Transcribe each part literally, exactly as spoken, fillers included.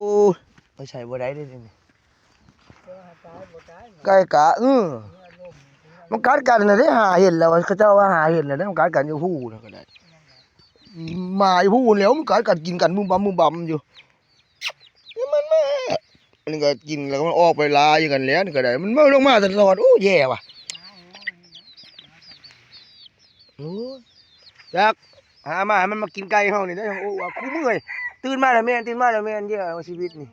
โอ้ย ไปใส่บ่ได้เด้อนี่ ไก่กะ เออ มันกัดกันน่ะเด้ หาเห็นแล้ว เขาเจ้าว่าหาเห็นแล้วเด้ มันกัดกันอยู่ฮู้นะก็ได้ หมาอยู่ฮู้แล้ว มันกัดกันกินกันบุ้มบั้มบุ้มบั้มอยู่ นี่มันมา อันนี้ก็กินแล้วก็มันออกไปลาอยู่กันแล้ว นี่ก็ได้ มันมาลงมาตลอด โอ้ แย่ว่ะ โอ้ย จัก หามาให้มันมากินไก่เฮานี่เด้อ โอ้ ว่าคู่มื้อเอ้ย ตื่นมาแล้วแม่น ตื่นมาแล้วแม่น เด้อ ชีวิตนี่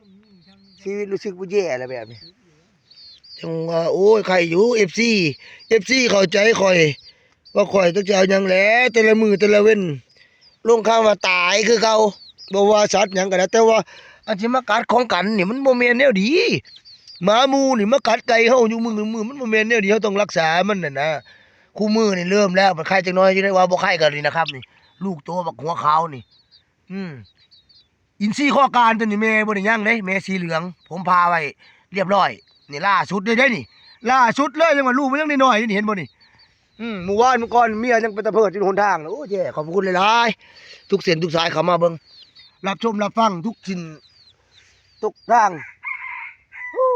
ชีวิตรู้สึกบ่แย่แล้วแบบนี้ จังว่า โอ้ย ใครอยู่ เอฟซี เอฟซี เข้าใจข่อย ว่าข่อยจักจะเอาหยังแหละ แต่ละมื้อแต่ละเว็น ลงคำว่าตายคือเก่า บ่ว่าสัตว์หยังก็ได้ แต่ว่าอันที่มากัดของกันนี่มันบ่แม่นแนวดี หมาหมู่นี่มากัดไก่เฮาอยู่มื้อมื้อ มันบ่แม่นแนวดี เฮาต้องรักษามันน่ะนะ คู่มื้อนี่เริ่มแล้ว มันไข้จักหน่อยอยู่ได้ว่าบ่ไข้ก็นี่นะครับนี่ ลูกโตบักหัวขาวนี่ อืม อินทรีย์ข้อกลางตัวนี้แม่บ่ได้ยังเด้ แม่สีเหลือง ผมพาไว้เรียบร้อย นี่ล่าสุดเลยเด้นี่ ล่าสุดเลย ยังว่าลูกมันยังน้อยๆอยู่นี่ เห็นบ่นี่ อืม มื้อวานมื้อก่อนเมียยังไปตะเพิดอยู่หนทางเลย โอ้ แย่ ขอบคุณหลายๆ ทุกเส้นทุกสายเข้ามาเบิ่ง รับชมรับฟังทุกสิ่งทุกทาง โอ้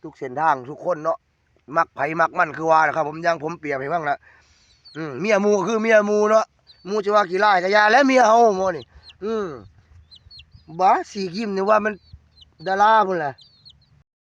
ทุกเส้นทางทุกคนเนาะ มักไผมักมันคือว่าล่ะครับ ผมยังผมเปรียบให้ฟังละ อืม เมียหมู่ก็คือเมียหมู่เนาะ หมู่สิว่าขี้ร้ายก็อย่าแล้วเมียเฮาหมู่นี่ อืม บ่า สียิ้มนี่ว่ามันดาราพุ่นแหละ